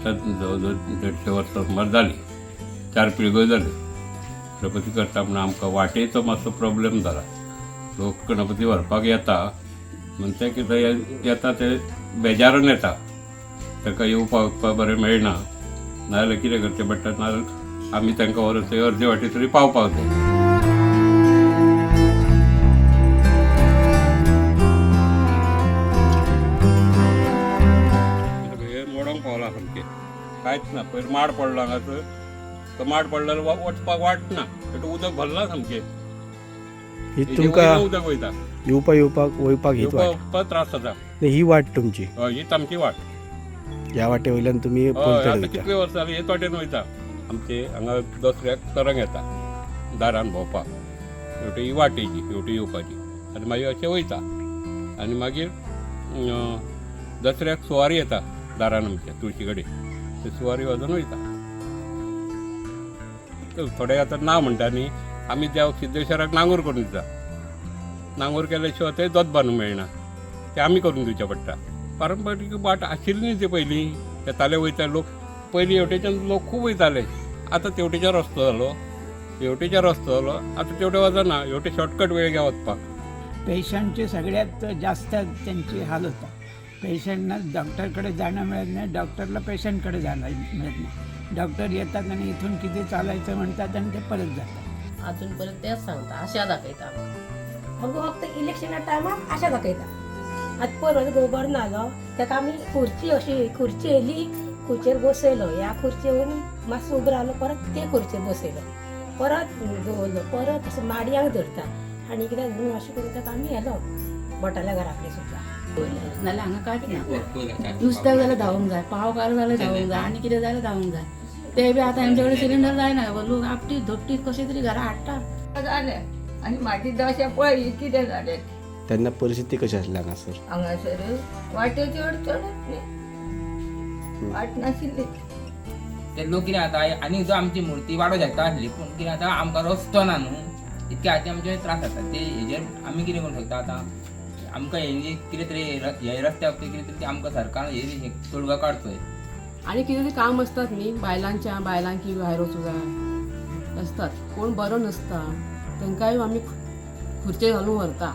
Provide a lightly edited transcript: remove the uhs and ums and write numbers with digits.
आतां जवळ जवळ 150 वर्सां सुमार जालीं, 4 पिळग्यो जाल्यो गणपती करता. म्हूण आमकां वाटेचो मातसो प्रोब्लेम जाला. लोक गणपती व्हरपाक येता म्हण ते कितें येता ते बेजारून येता, तांकां येवपाक वचपाक बरें मेळना. नाजाल्यार कितें करचें पडटा, नाजाल्यार आमी तांकां व्हरून थंय अर्दे वाटेर तरी पावपाक जाय. हे मोडोंक पावलां सामकें, कांयच ना. पयर माड पडलो हांगासर, तो माड पडलो जाल्यार वचपाक वाट ना, उदक भरलां सामकें. ही हेजे तुमकां वयल्यान उदक वयता. येवपा येवपाक वयपाक हीच वाट? येवपाक त्रास जाता. न्ही, ही वाट तुमची? हय, हीच आमची वाट. ह्या वाटे वयल्यान तुमी हय. पलतड आतां वयता? कितले वर्सां जालीं हेच वाटेन वयता. आमचे हांगा दसऱ्याक तरंग येता दारान भोंवपाक, हेवटेन ही वाट तेजी हेवटेन येवपाची आनी मागीर अशें वयता. आनी मागीर दसऱ्याक सुवारी येता दारान आमच्या तुळशी कडेन, ते सुवारी वाजोवन वयता. थोडे आतां ना म्हणटा न्ही, आमी देवाक सिद्धेश्वराक नांगोर करून दिता. नांगोर केल्या शिवाय थंय दोत बांदूंक मेळना, तें आमी करून दिवचें पडटा. पारंपारीक वाट आशिल्ली न्ही ती पयलीं येताले वयताले लोक. पयलीं हेवटेच्यान लोक खूब वयताले, आतां तेवटेच्यान रस्तो जालो, हेवटेच्यान रस्तो जालो, आतां तेवटे वचना, हेवटे शॉर्टकट वेळ घ्या वचपाक. पेशंटचे सगळ्यात जास्त त्यांची हाल होतात. पेशंटना डॉक्टरकडे जाणं मिळत नाही, डॉक्टरला पेशंटकडे जाणं मिळत नाही. डॉक्टर येतात आणि इथून किती चालायचं म्हणतात आणि ते परत जातात. अजून पर्यंत तेच सांगता, आशा दाखयता आमकां. अगो फक्त इलेक्शना टायमार आशा दाखयता. आतां पयर गोबर नालो ताका आमी खुर्ची अशी खुर्ची येयली, खुर्चेर बसयलो. ह्या खुर्चेवरून मातसो उबो रावलो, परत ते खुर्चेर बसयलो, परत दवरलो, परत अशें माडयांक धरता आनी कितें म्हणून अशें करून ताका आमी व्हेलो भटाल्या घरा कडेन सुद्दां. नाल्यार हांगा कांयच ना. नुस्त्याक जाल्यार धांवूंक जाय, पाव घाल जाल्यार धांवूंक जाय, आनी कितें जाल्यार धांवूंक जाय. ते बी आतां हेंचे कडेन सिलिंडर जायना, लोक आपटीत धोपटीत कशें तरी घरा हाडटा. जालें आनी म्हाजी दशा पळय कितें जालें. तेन्ना परिस्थिती कशी आसली हांगासर? हांगासर वाटेची अडचणच न्ही, वाट नाशिल्ली. ते लोक कितें जाता आनी जो आमची मुर्ती वाडोवंक शकता आसली, पूण कितें जाता आमकां रस्तो ना न्हू, इतके खातीर आमचे त्रास जाता. ते हेजेर आमी कितें करूंक शकता आतां? आमकां हेजी कितें तरी हे रस्त्या वयली कितें तरी आमकां सरकारान हे तोडगो काडचो. आनी कितें तरी काम आसतात न्ही बायलांच्या, बायलांकी भायर वचूं जाय आसतात, कोण बरो नासता तांकांय आमी खुर्चेर घालून व्हरता.